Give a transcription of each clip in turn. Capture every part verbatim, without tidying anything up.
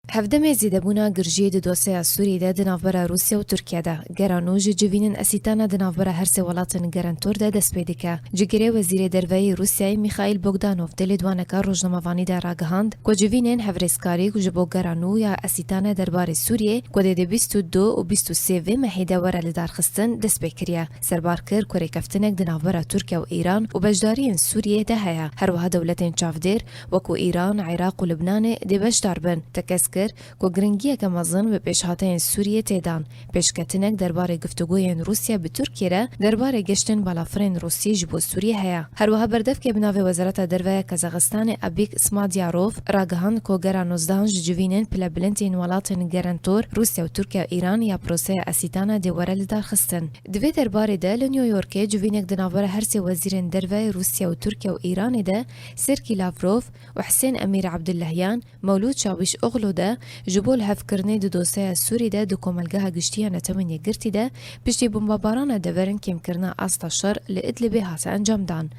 Hevdemê zêdebûna girjiyê di dosyeya Sûriyê de di navbera Rûsya û Tirkiye de. Gera nû ji civînên Esîtana di navbera her sê welatên gerentor de dest pê dike. Cigirê Wezîrê Derve yê Rûsyayê Mîxaîl Bogdanov di lêdwaneka rojnamevanî de ragihand ku civînên hevrêzkarî ku ji bo gera nû ya Esîtana derbarê Sûriyê ku dê di bîst û du û bîst û sê vê mehê de were lidarxistin dest pê kiriye. Serbar kir ku rêkeftinek di navbera Tirkiye û Îran û beşdariyên Sûriyê de heye. Her wiha dewletên çavdêr wekû Îran, Iraq û Libnanê dê beşdar bin. Tekez kir ku giringiyeke mezin bi pêşhateyên Sûriyê tê dan. Pêşketinek derbarê guftûgoyên Rûsya bi Tirkiye re derbarê geştên balafirên Rûsî ji bo Sûriyê heye. Her wiha berdevkê bi navê Wezareta Derve ya Kazaxistanê Abîk Smadyarov ragihand ku gera nozdehan ji civînên pilebilind yên welatên gerentor Rûsya û Tirkiye û Îran ya proseya Esîtana dê were lidarxistin. Di vê derbarê de li New Yorkê civînek di navbera her sê wezîrên derve yê Rûsya û Tirkiye û Îranê de Serkî Lavrov û Hisên Emîr Abdullahyan, Mewlûd Çawîşoglu de ji bo lihevkirinê di dosyeya Sûrî de di Komelgeha Giştî ya Netewên Yekgirtî de piştî bombebarana deverin kêmkirina asta şer li Idlibê hate encamdan.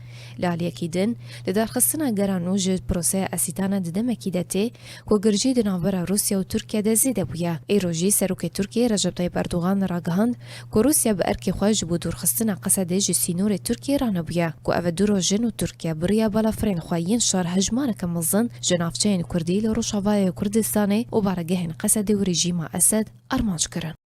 Li aliyekî din, lidarxistina gera nû ji proseya Esîtana di demekî de tê ku girjî di navbera Rûsya û Tirkiye de zêde bûye. Îro jî Serokê Tirkiyê Recep Tayyip Erdogan ragihand ku Rûsya bi erkê xwe ji bo dûrxistina Qesedê ji sînorê Tirkiyê ranebûye, ku ev du roj in û Tirkiye bi riya balafirên xwe yên şer hejmareke mezin ji navçeyên Kurdî li Rojavayê Kurdistanê û baregehên Qesedê û rejîma Esed armanc kirin.